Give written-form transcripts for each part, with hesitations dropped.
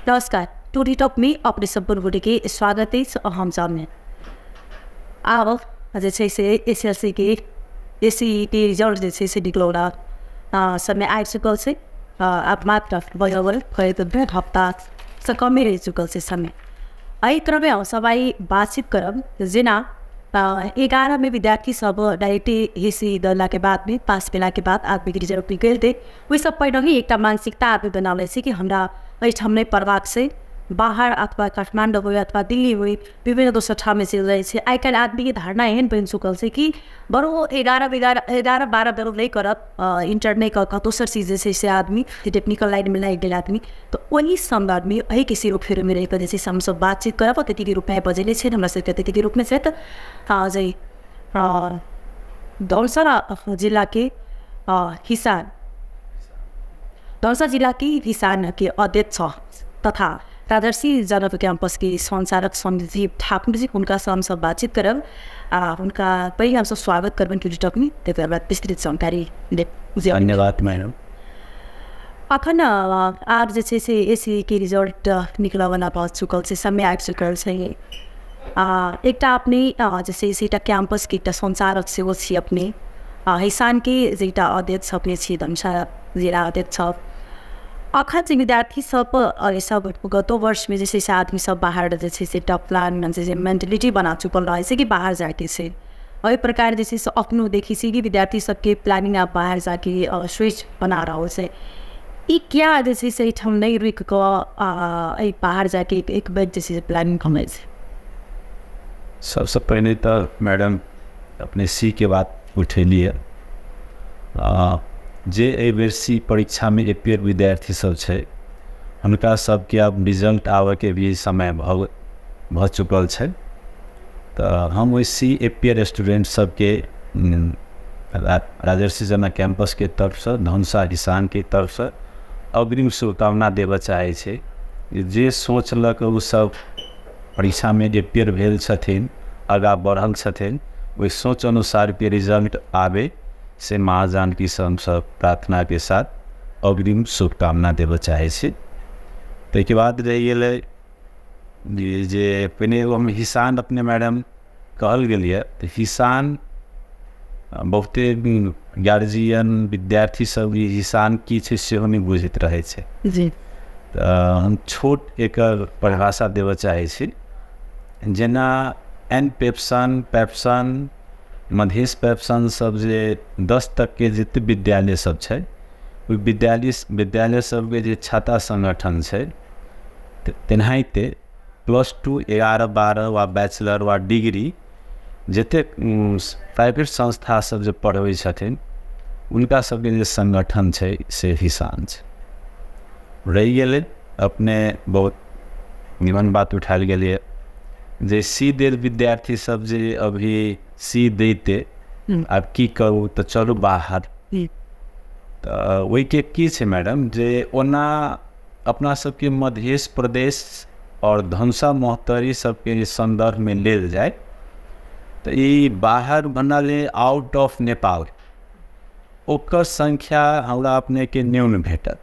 नमस्कार, टुडी टॉक में अपने सम्पूर्ण गोटे के स्वागत अछि। हम सामने आब जे छै से एस एल सी के एस सी टी रिजल्ट जे छै से निकलौला समय आबि चुकल छै। आब मात्र बराबर करीब हफ्तासँ कमे रहि चुकल छै समय। एहि क्रममे हमसब आइ बातचीत करब जेना 11 में विद्यार्थी सब डायरेक्ट एस सी देलाके बादमे पास भेलाके बाद आदमीके रिजल्ट निकलितै, ओहिसँ पहिनहि एकटा मानसिकता आदमी बना लै छै कि हमरा एहिठाम नहि पढ़बाक छै, बाहर अथवा काठमाण्डू होइ अथवा दिल्ली होइ, विभिन्न दोसर ठाममे चलि जाइ छै। आइ काल्हि आदमीके धारणा एहन बनि चुकल छै कि बरु 11 12 बरु नहि करब, इन्टर नहि कऽ कऽ दोसर चीज जे छै से आदमी टेक्निकल लाइनमे लागि गेल आदमी, तऽ ओहि सन्दर्भमे एहिके सेरोफेरोमे रहि कऽ जे छै से हमसब बातचीत करब। अतिथिके रूपमे बजेने छै हमरा सबके अतिथिके रूपमे छथि जे धनुषा जिलाके हिसान, धनुषा जिलाके हिसानके अध्यक्ष तथा राजर्षि जनक कैंपस के संचालक संजीव ठाकुर जी, हुनकासँ हमसब बातचीत करब आ हुनका पहिले हमसब स्वागत करबनि टुडी टॉकमे, तकर बाद विस्तृत जानकारी देब। धन्यवाद मैडम। अखन आब जे छै से एस सी के रिजल्ट निकलऽवला भऽ चुकल छै, समय आबि चुकल छै। एकटा अपने जे छै से एकटा कैंपसके एकटा संचालक सेहो छी अपने, हिसानके जे एकटा अध्यक्ष अपने छी, धनुषा जिला अध्यक्ष। अखन जे विद्यार्थी सब सब गतो वर्षमे जे छै से आदमी सब बाहर जे छै से एकटा प्लान जे मेंटलिटी बना चुकल रहै छै कि बाहर जाइके छै, एहि प्रकार जे छै से अखनो देखै छी कि विद्यार्थी सबके प्लानिंग आब बाहर जाके स्विच बना रहल छै। ई किया जे छै से एहिठाम नहि रुकि कऽ एहि बाहर जाके एक बेर जे छै से प्लानिंग कमै छै? सबसँ पहिने तऽ मैडम अपने सी के बात उठेलियै, जे एहि बेर सी परीक्षामे एपियर विद्यार्थी सब छै हुनका सबके आब रिजल्ट आबऽके भी समय भऽ चुकल छै। तऽ हम ओहि सी एपियर स्टूडेंट सबके राजर्षि जनक कैंपसके तरफसँ, धनुषा किसानके तरफसँ अग्रिम शुभकामना देबऽ चाहै छै। जे सोच लऽ कऽ ओसब परीक्षामे एपियर भेल छथिन, आगाँ बढ़ल छथिन, ओहि सोच अनुसारके रिजल्ट आबे से माँ जानकीसँ हमसब प्रार्थनाके साथ अग्रिम शुभकामना देबऽ चाहै छी। ताहिके बाद रहि गेलै जे पहिने एगो हम हिसान अपने मैडम कहल गेल यऽ, तऽ हिसान बहुते गार्जियन विद्यार्थी सब ई हिसान की छै सेहो नहि बुझैत रहै छै। जी। तऽ हम छोट एकर परिभाषा देबऽ चाहै छी। जेना एन पेप्सन, पैप्सन, मधेश पैप्सन सब जे 10 तकके जते विद्यालय सब छै ओहि विद्यालय सबके जे छाता संगठन छै, तेनाहिते +2 11 12 वा बैचलर वा डिग्री जतेक प्राइवेट संस्था सब जे पढ़बै छथिन हुनका सबके जे संगठन छै से हिसान छै। रहि गेलै अपने बहुत निमन बात उठायल गेलैए जे सी देल विद्यार्थी सब जे अभी सी दैते आब की करू तऽ चलू बाहर। तऽ ओहिके की छै मैडम जे ओना अपना सबके मधेश प्रदेश आओर धनुषा महोत्तरी सबके सन्दर्भमे लेल जाय तऽ ई बाहर बनल आउट ऑफ नेपाल ओकर संख्या हमरा अपनेके न्यून भेटत,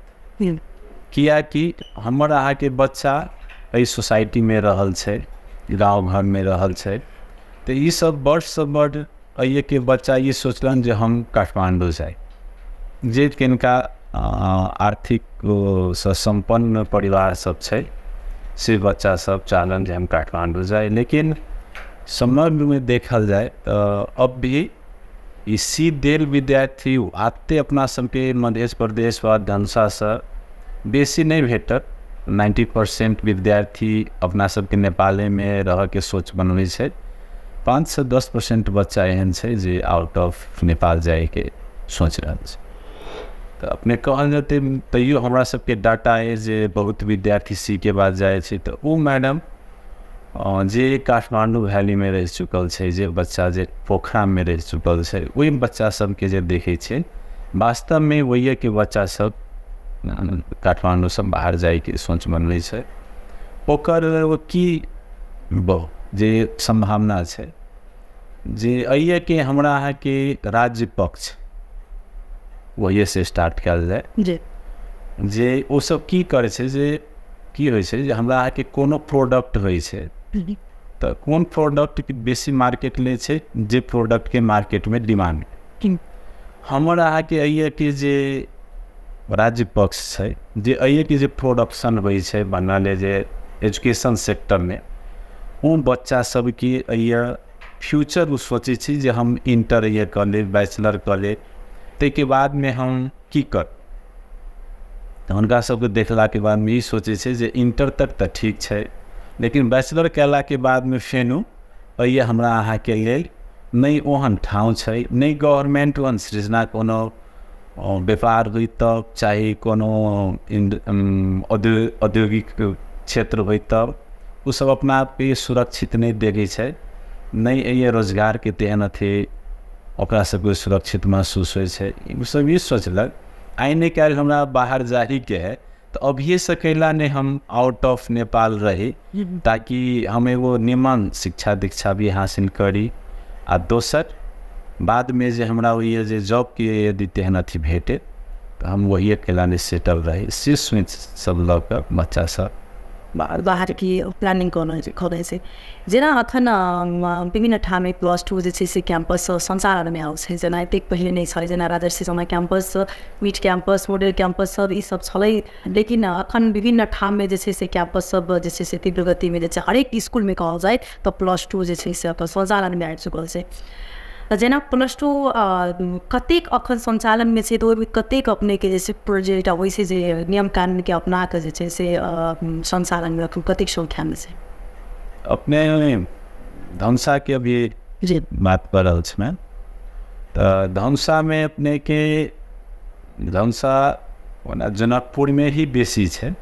किएकि हमर अहाँके बच्चा एहि सोसाइटीमे रहल छै, गाँव घरमे रहल छै, तऽ ई सब बड्डसँ बड्ड एहिके बच्चा ई सोचलनि जे हम काठमाण्डू जाइ, जे किनका आर्थिक सँ सम्पन्न परिवार सब छै से बच्चा सब चाहलन जे हम काठमाण्डू जाइ। लेकिन समग्रमे देखल जाय तऽ अब भी ई सी देल विद्यार्थी आते अपना सबके मधेश प्रदेश वा धनुषासँ बेसी नहि भेटत। 90% विद्यार्थी अपना सबके नेपालेमे रहऽके सोच बनबै छै, 5 से 10% बच्चा एहन छै जे आउट ऑफ नेपाल जाइके सोच रहल छै। तऽ अपने कहल जेतै तैयो हमरा सबके डाटा अइ जे बहुत विद्यार्थी सी के बाद जाइ छै, तऽ ओ मैडम जे काठमाण्डू वैलीमे रहि चुकल छै, जे बच्चा जे पोखरामे रहि चुकल छै, ओहि बच्चा सबके जे देखै छै वास्तवमे ओहिके बच्चा सब काठमाण्डूसँ बाहर जाइके सोच बनबै छै। ओकर की जे सम्भावना छै जे एहिके हमरा अहाँके राज्य पक्ष वहीसँ स्टार्ट कयल जाय जी। जे ओ सब की करै छै जे की होइ छै जे हमरा अहाँके कोनो प्रोडक्ट होइ छै तऽ कोन प्रोडक्टके बेसी मार्केट लै छै, जे प्रोडक्टके मार्केटमे डिमांड। हमर अहाँके एहिके जे राज्य पक्ष छै जे एहिके जे प्रोडक्शन होइ छै बनल जे एजुकेशन सेक्टरमे, ओ बच्चा सबके एहि फ्यूचर ओ सोचै छै जे हम इंटर ये कऽ लेब, बैचलर कऽ लेब, ताहिके बादमे हम की करब। तऽ हुनका सबके देखलाके बादमे ई सोचै छै जे इंटर तक तऽ ठीक छै, लेकिन बैचलर कयलाके बादमे फेनो एहि हमरा अहाँके लेल नहि ओहन ठाँव छै, नहि गवर्नमेंट ओहन सृजना कोनो व्यापार होइ तब, चाहे कोनो औद्योगिक क्षेत्र होइ तब ओ सब अपना आपके सुरक्षित नहि देखै छै, नहि एहि रोजगारके तेहन अथी ओकरा सबके सुरक्षित महसूस होइ छै। ओ सब ई सोचलक आइ नहि काल्हि हमरा बाहर जाहीके है तऽ अभिये कैला नहि हम आउट ऑफ नेपाल रही, ताकि हम एगो निमन शिक्षा दीक्षा भी हासिल करी, आ दोसर बादमे जे हमरा होइए जे जॉबके यदि तेहन अथी भेटे तऽ हम वही कैला नहि सेटल रही। से सोच सब लऽ कऽ बच्चा सब बाहर की प्लानिंग करै छै। जेना अखन विभिन्न ठाममे +2 जे छै से कैंपस संचालनमे आबै छै, जेना एतेक पहिले नहि छलै, जेना राजर्षि समय campus, meet campus, model campus सब ई सब छलै, लेकिन अखन विभिन्न ठाममे जे छै से कैंपस सब जे छै से तीव्र गतिमे जे छै हरेक स्कूलमे कहल जाय तऽ +2 जे छै से अखन संचालनमे आबि चुकल छै। जेना +2 कतेक अखन संचालनमे छै तऽ ओहिमे कतेक अपनेके जे छै प्रोजेक्ट अबै छै जे नियम कानूनके अपना कऽ जे छै से संचालनमे अखन कतेक संख्यामे छै? अपने धनुषाके अभी जी बात कऽ रहल छी मैम, तऽ धनुषामे अपनेके धनुषा ओना जनकपुरमे ही बेसी छै,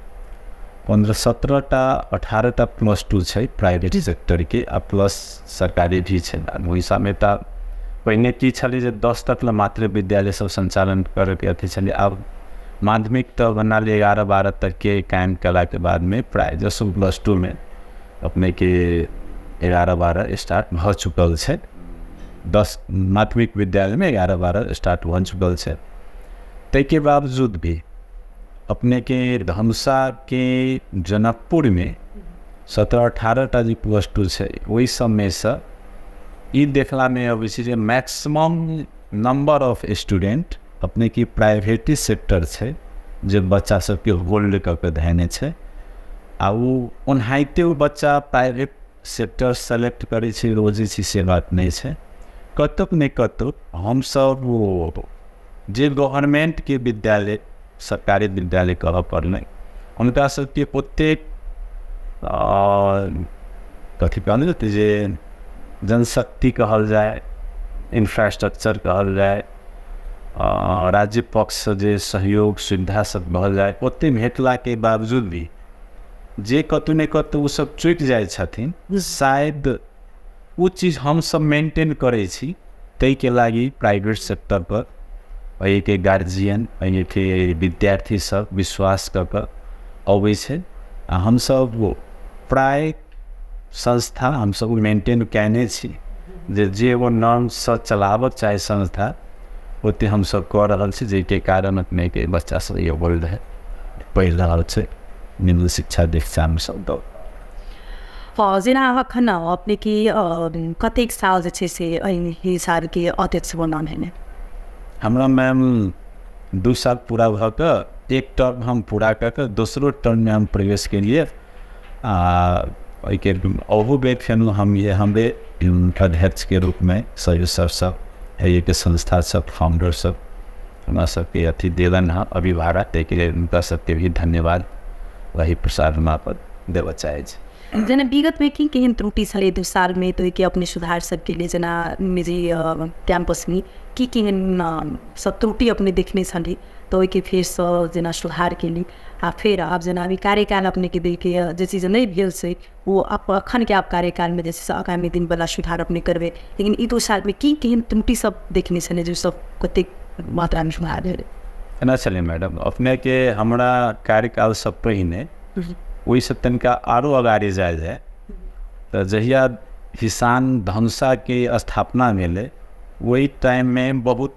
15-17 टा 18 टा +2 छै प्राइवेट सेक्टरके, आ प्लस सरकारी भी छै। धनुषामे तऽ पहिने की छलै जे 10 तक ला मातृ विद्यालय सब संचालन करैके अथी छलै, आब माध्यमिक तऽ बना लिए 11-12 तकके कायम कयलाके बादमे प्राय जसो +2 मे अपनेके 11-12 स्टार्ट भऽ चुकल छै। 10 माध्यमिक विद्यालयमे 11-12 स्टार्ट भऽ चुकल छै। ताहिके बावजूद भी अपनेके धनुषाके जनकपुरमे 17-18 टा जे +2 छै ओहि सबमे सँ ई देखलामे अबै छै J maximum number of student अपनेके प्राइवेट सेक्टर छै जे बच्चा सबके होल्ड कऽ के धयने छै, आ ओ ओनाहिते ओ बच्चा प्राइवेट सेक्टर सेलेक्ट करै छै रोजै छै से बात नहि छै। कतहु ने कतहु हमसब ओ जे गवर्नमेंटके विद्यालय सरकारी विद्यालय कहऽ पड़लै हुनका सबके ओतेक कथी कहल जेतै जे जनशक्ति कहल जाय, इंफ्रास्ट्रक्चर कहल जाय, राज्य पक्षसँ जे सहयोग सुविधा सब कहल जाय, ओतेक भेटलाके बावजूद भी जे कतहु ने कतहु ओ सब चुकि जाइ छथिन। शायद ओ चीज हमसब मेंटेन करै छी, ताहिके लागि प्राइवेट सेक्टर पर एहिके गार्जियन एहिके विद्यार्थी सब विश्वास कऽ कऽ अबै छै, आ हमसब प्राय संस्था हमसब मेंटेन कयने छी जे एगो नॉर्मसँ चलाबक चाही संस्था ओते हमसब कऽ रहल छी, जाहिके कारण अपनेके बच्चा सब ये बोल रहे पढ़ि रहल छै निम्न शिक्षा दीक्षामे सब दऽ। जेना अखन अपनेके कतेक साल जे छै से एहि हिसाबके अध्यक्ष बनल है? हमरा मैम 2 साल पूरा भऽ कऽ एक टर्म हम पूरा कऽ कऽ दोसरो टर्ममे हम प्रवेश केलिए, आ ओहिके अहू बेर फेर हम ये हमरे अध्यक्षके रूपमे सहयोग सर सब एहिके संस्था सब फाउंडर सब हमरा सबके अथी देलनि हँ अभिभारा, ताहिके लेल हुनका सबके भी धन्यवाद वही प्रसाद हम अपन देबऽ चाहै छी। जेना विगतमे की केहन त्रुटि छलै 2 सालमे तऽ ओहिके अपने सुधार सबके लिए जेना निजी कैंपसमे की केहन सब त्रुटि अपने देखने छली तऽ ओहिके फेरसँ जेना सुधार केली, आ फेर आब जेना अभी कार्यकाल अपनेके देखे जे चीज नहि भेल छै ओ अखनके आब कार्यकालमे जे छै से आगामी दिनवला सुधार अपने करबै, लेकिन ई 2 सालमे की केहन त्रुटि सब देखने छलै जे सब कतेक मात्रामे सुधार भेलै? एना छलै मैडम, अपनेके हमरा कार्यकालसँ पहिने ओहिसँ तनिका आरो अगाड़ी जायल जाय तऽ जहिया हिसान धनुषाके स्थापना भेलै ओहि टाइममे बहुत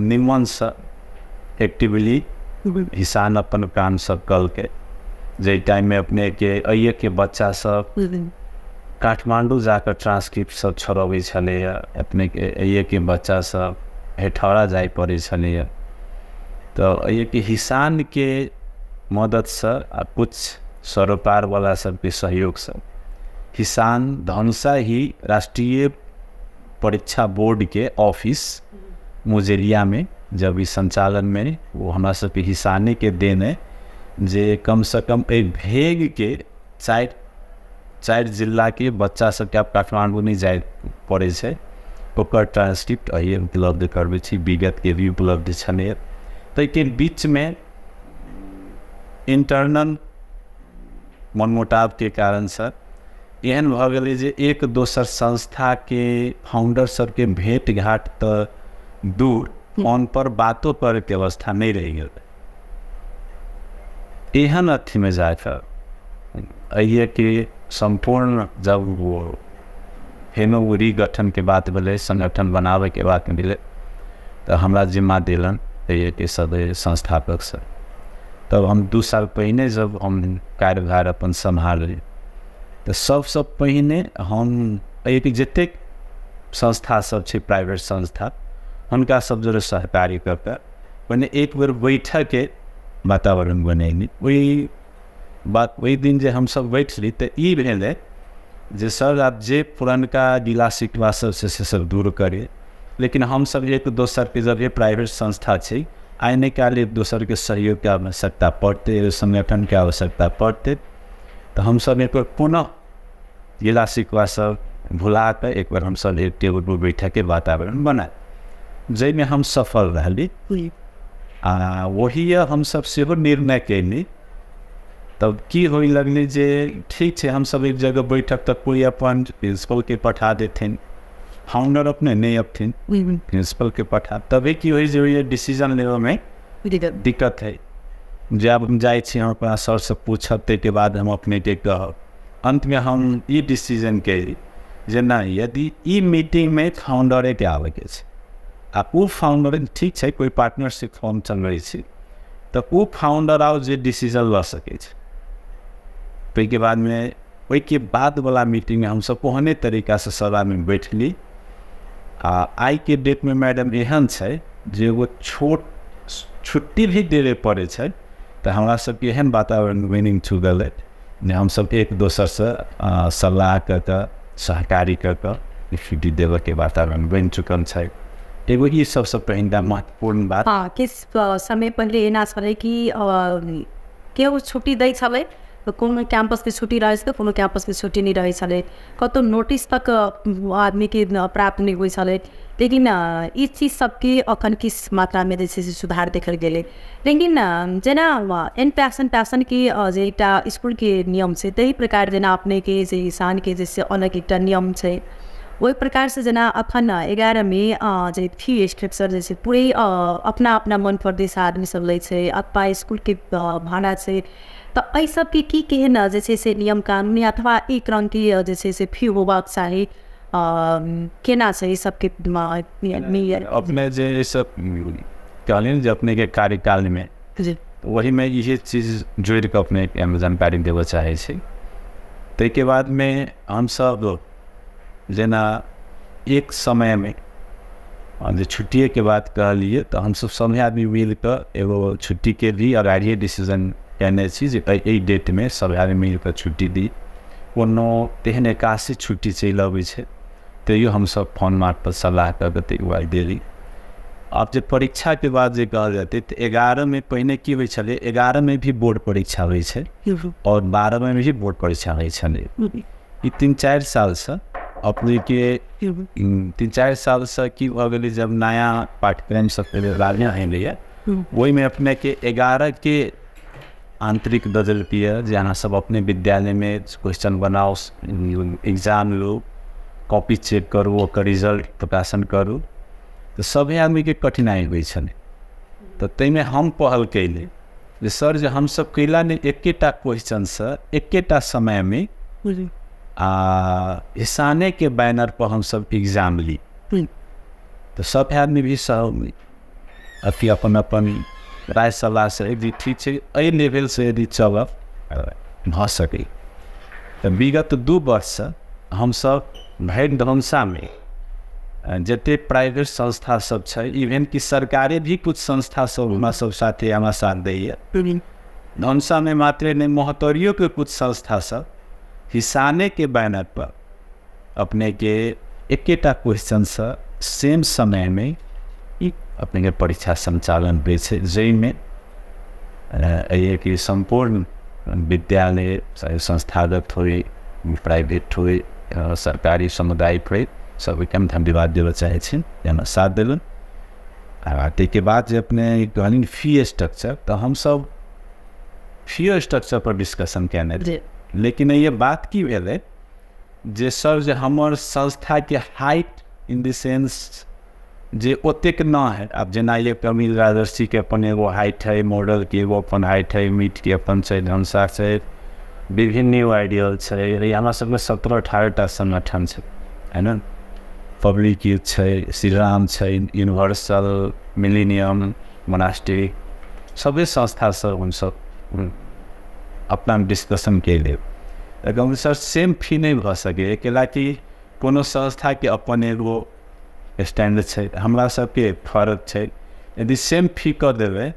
निमनसँ एक्टिवली हिसान अपन काम सब कलकै, जाहि टाइममे अपनेके अइके बच्चा सब काठमाण्डू जाकऽ ट्रांसक्रिप्ट सब छोड़बै छलैए, अपनेके अइके बच्चा सब हेठौरा जाय पड़ै छलैए। तऽ एहिके हिसानके मददसँ आ कुछ सरोकारवाला सबके सहयोगसँ हिसान धनुषा ही राष्ट्रीय परीक्षा बोर्डके ऑफिस मुजेलियामे जब ई संचालनमे वो हमरा सबके हिसानेके देन है जे कमसँ कम एहि भेगके चारि जिलाके बच्चा सबके आब काठमाण्डू नहि जाय पड़ै छै, ओकर ट्रांसक्रिप्ट एहि उपलब्ध करबै छी। विगतके भी उपलब्ध छलैए। ताहिके बीचमे इंटरनल मनमुटावके कारणसँ एहन भऽ गेलै जे एक दोसर संस्थाके फाउंडर सबके भेँट घाट तऽ दूर, फोन पर बातो करैके अवस्था नहि रहि गेल। एहन अथीमे जाकऽ एहिके सम्पूर्ण जब वो फेनो गठनके बात भेलै, संगठन बनाबैके बात भेलै, तऽ हमरा जिम्मा देलन एहिके सदस्य संस्थापक सब। तब हम 2 साल पहिने जब हम कार्यभार अपन सम्हारली तऽ सबसँ पहिने हम एहिके जतेक संस्था सब छै प्राइवेट संस्था हुनका सब जरे सहकार्य कऽ कऽ पहिने एक बेर बैठकके वातावरण बनैली। ओहि बात ओहि दिन जे हमसब बैठली तऽ ई भेलै जे सर आब जे पुरनका गिला शिकवा सब छै से सब दूर करी, लेकिन हमसब एक दोसरके जब ये प्राइवेट संस्था छै आइ नहि काल्हि एक दोसरके सहयोगके आवश्यकता पड़तै, संगठनके आवश्यकता पड़तै, तऽ हमसब एक बेर पुनः गिला शिकवा सब भुला कऽ एक बेर हमसब एक टेबुल पर बैठकके वातावरण बनाए जाहिमे हम सफल रहली। आ वही हमसब सेहो निर्णय कयली। तब की होइ लगलै जे ठीक छै हमसब एक जगह बैठक तऽ कोइ अपन प्रिंसिपलके पठा देथिन, फाउंडर अपने नहि अबथिन, प्रिंसिपलके पठा, तभी की होइ जे डिसीजन लेबऽमे दिक्कत है। जब हम जाइ छी हम अपना सरसँ पूछब ताहिके बाद हम अपनेके कहब। अन्तमे हम ई डिसीजन कयली जे नहि, यदि ई मीटिंगमे फाउंडरेके आबैके छै आ ओ फाउंडर ठीक छै कोइ पार्टनरशिप फॉर्म चलबै छी तऽ ओ फाउंडर आओ जे डिसीजन लऽ सकै छै। ताहिके बादमे ओहिके बादवला मीटिंगमे हमसब ओहने तरीकासँ सब आदमी बैठली। आ आइके डेटमे मैडम एहन छै जे एगो छोट छुट्टी भी देबे पड़ै छै तऽ हमरा सबके एहन वातावरण बनि चुकल अइ जे हमसब एक दोसरसँ सलाह कऽ कऽ सहकारी कऽ कऽ छुट्टी देबऽके वातावरण बनि चुकल छै। एगो ई सबसँ पहिने महत्वपूर्ण बात। हाँ, किछु समय पहिले एना छलै कि केओ छुट्टी दै छलै तऽ कोनो कैंपसके छुट्टी रहै छै तऽ कोनो कैंपसके छुट्टी नहि रहै छलै, कतहु नोटिस तक आदमीके प्राप्त नहि होइ छलै। लेकिन ई चीज सबके अखन किछु मात्रामे जे छै से सुधार देखल गेलै। लेकिन जेना एन पैशन पैशनके जे एकटा इसकुलके नियम छै ताहि प्रकार जेना अपनेके जे ईशानके जे छै अलग एकटा नियम छै, ओहि प्रकारसँ जेना अखन 11मे जे फी स्ट्रक्चर जे छै पूरे अपना अपना मन परदेश आदमी सब लै छै, अथवा इसकुलके भाड़ा छै, तऽ एहि सबके की केहन जे छै से नियम कानून अथवा एक रङ्गके जे छै से फी होबाक चाही, केना छै ई सबके? अपने जे सब कहलियै जे अपनेके कार्यकालमे वहीमे इहे चीज जोड़ि कऽ अपनेके हम जानकारी देबऽ चाहै छी। ताहिके बादमे हमसब जेना एक समयमे जे छुट्टिएके बात कहलियै तऽ हमसब सभे आदमी मिल कऽ एगो छुट्टीके भी अगाड़िए डिसीजन कयने छी जे एहि डेटमे सब आदमी मिल कऽ छुट्टी दी। कोनो तेहन एकासी छुट्टी चलि अबै छै तैयो हमसब फोन मार्फत सलाह कऽ कऽ ताहिके बाद देली। आब जे परीक्षाके बाद जे कहल जेतै तऽ 11मे पहिने की होइ छलै, 11मे भी बोर्ड परीक्षा होइ छै आओर 12मे भी बोर्ड परीक्षा होइ छलै। ई 3-4 सालसँ अपनेके 3-4 सालसँ की भऽ गेलै जब नया पाठ्यक्रम सब लागू भेलैए ओहिमे अपनेके 11के आंतरिक दऽ जे अहाँ सब अपने विद्यालयमे क्वेश्चन बनाउ, एग्जाम लू, कॉपी चेक करू, ओकर रिजल्ट प्रकाशन करू, तऽ सभे आदमीके कठिनाइ होइ छलै। तऽ ताहिमे हम पहल कयली जे सर जे हमसब कैला नहि एकेटा क्वेश्चनसँ एकेटा समयमे आ ईशानेके बैनर पर हमसब एग्जाम ली। तऽ सब आदमी भी सब अथी अपन अपन राय सलाहसँ यदि ठीक छै एहि लेवलसँ यदि चलब भऽ सकै। तऽ विगत 2 वर्षसँ हमसब भरि धनुषामे जते प्राइवेट संस्था सब छै, इवेन कि सरकारी भी कुछ संस्था सब हमरा सब साथे हमरा साथ दैया। धनुषामे मात्रे नहि, महोत्तरियोके कुछ संस्था सब हिसाने के बैनर पर अपने के एकेटा क्वेश्चनसँ सेम समयमे अपने के परीक्षा संचालन होइ छै, जाहिमे कि सम्पूर्ण विद्यालय चाहे संस्थागत होइ, प्राइवेट होइ, सरकारी सामुदायिक होइ, सबके हम धन्यवाद देबऽ चाहै छी जे हमरा साथ देलनि। आ ताहिके बाद जे अपने कहलनि फी स्ट्रक्चर, तऽ हमसब फी स्ट्रक्चर पर डिस्कशन केने रही। लेकिन ये बात की भेलै जे सर जे हमर संस्थाके हाइट इन the sense जे ओतेक न है। आब जेना ये कमील राजर्षिके अपन एगो हाइट है, मॉडलके एगो अपन हाइट है, मीटके अपन छै, धनुषा छै, विभिन्न न्यू आइडियल छै, हमरा सबके 17-18 टा संगठन छै, है न। पब्लिक यूथ छै, श्रीराम छै, यूनिवर्सल, मिलेनियम, मोनास्टिक, सबै संस्था सब हमसब अपना डिस्कशन केले। तऽ सर सेम फी नहि भऽ सकैए, कैलाकि कोनो संस्थाके अपन एगो स्टैंड छै, हमरा सबके फर्क छै। यदि सेम फी कऽ देबै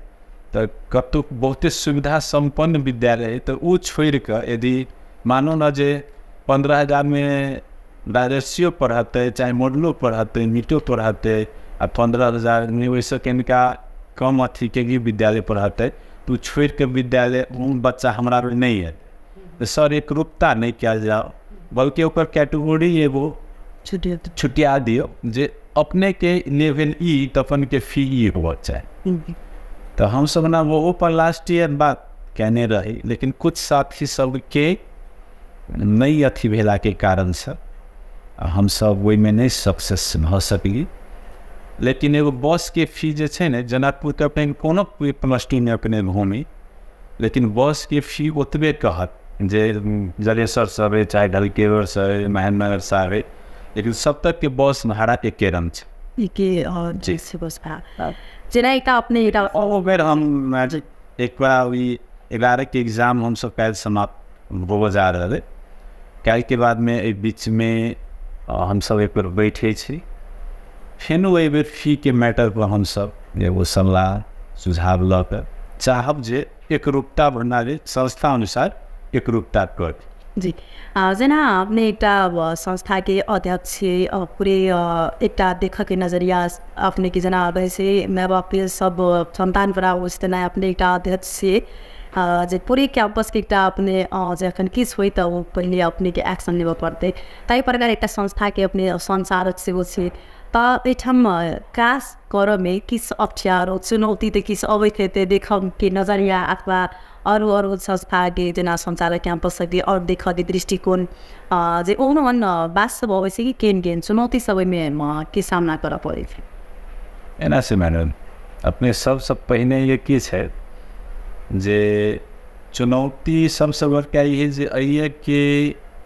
तऽ कतहु बहुते सुविधा सम्पन्न विद्यालय है तऽ ओ छोड़िकऽ यदि मानू ने जे 15,000मे राजर्षियो पढ़तै, चाहे मॉडलो पढ़तै, नीटो पढ़तै, आ 15,000मे ओहिसँ कनिका कम अथीके भी विद्यालय पढ़तै, तऽ ओ छोड़िकऽ विद्यालय ओ बच्चा हमरा नहि एतै। तऽ सर एकरूपता नहि कयल जाओ, बल्कि ओकर कैटेगोरी एगो छुटिया दियौ जे अपनेके लेवल ई तऽ अपनके फी ई होबऽ चाही। तऽ हमसब ने ओहो पर लास्ट ईयर बात केने रही, लेकिन कुछ साथी सबके नहि अथी भेलाके कारणसँ हमसब ओहिमे नहि सक्सेस भऽ सकली। लेकिन एगो बसके फी जे छै ने, जनकपुरके अपने कोनो +2 मे अपने घूमी, लेकिन बसके फी ओतबे कहत जे जलेसर सब है, चाहे ढलकेवर से है, महेंद्रनगर से है, लेकिन सब तक के बस भाड़ा एके रंग छै। एके बस भाड़ा जेना एकटा अपने एकटा ओ बेर हम एक बार 11 के एग्जाम हमसब काल्हि समाप्त होबऽ जा रहल है। काल्हिके बादमे एहि बीचमे हमसब एक बेर बैठे छी, फेनो एहि बेर फीके मैटर पर हमसब एगो सलाह सुझाव लऽ कऽ चाहब जे एकरूपता बनाबी, संस्था अनुसार एकरूपता कर। जी, जेना अपने एकटा संस्थाके अध्यक्ष छियै, पूरे एकटा देखऽके नजरिया अपनेके जेना अबै छै माय बापके सब सन्तान बराबर छै, तेना अपने एकटा अध्यक्ष छियै जे पूरे कैंपसके एकटा अपने जखन किछु होइ तऽ ओ पहिले अपनेके एक्शन लेबऽ पड़तै, ताहि प्रकार एकटा संस्थाके अपने संचालक सेहो छियै। तऽ एहिठाम काज करऽमे किछु अप्ठ्यारो चुनौती तऽ किछु अबैत हेतै, देखऽके नजरिया अथवा अरू अरू संस्थाके जेना सञ्चालक क्याम्पसके अरू देखऽके दृष्टिकोण जे ओहन ओहन बात सब अबै छै कि केहन केहन चुनौती सब ओहिमे के सामना करऽ पड़ै छै? एना से मैडम अपने सबसँ पहिने ये की छै जे चुनौती सबसँ बड़का ई जे एहिके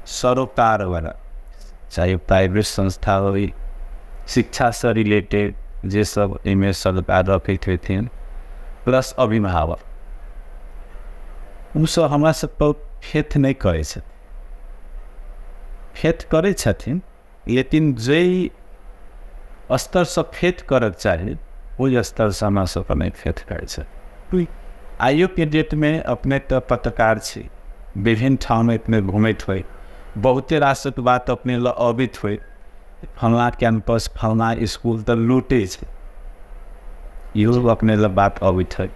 सरोकारवला चाहे प्राइवेट संस्था होइ, शिक्षासँ रिलेटेड जे सब एहिमे सरोकार रखैत हेथिन, प्लस अभिभावक, ओसब हमरा सब पर फेथ नहि करै छथिन। फेथ करै छथिन लेकिन जाहि स्तरसँ फेथ करऽके चाही ओहि स्तरसँ हमरा सबके नहि फेथ करै छथिन। आइयोके डेटमे अपने तऽ पत्रकार छी, विभिन्न ठाममे अपने घुमैत होइ, बहुते रासक बात अपने लग अबैत होइ, फलना कैंपस फलना स्कूल तऽ लूटै छै, इहो अपने लग बात अबैत होइ।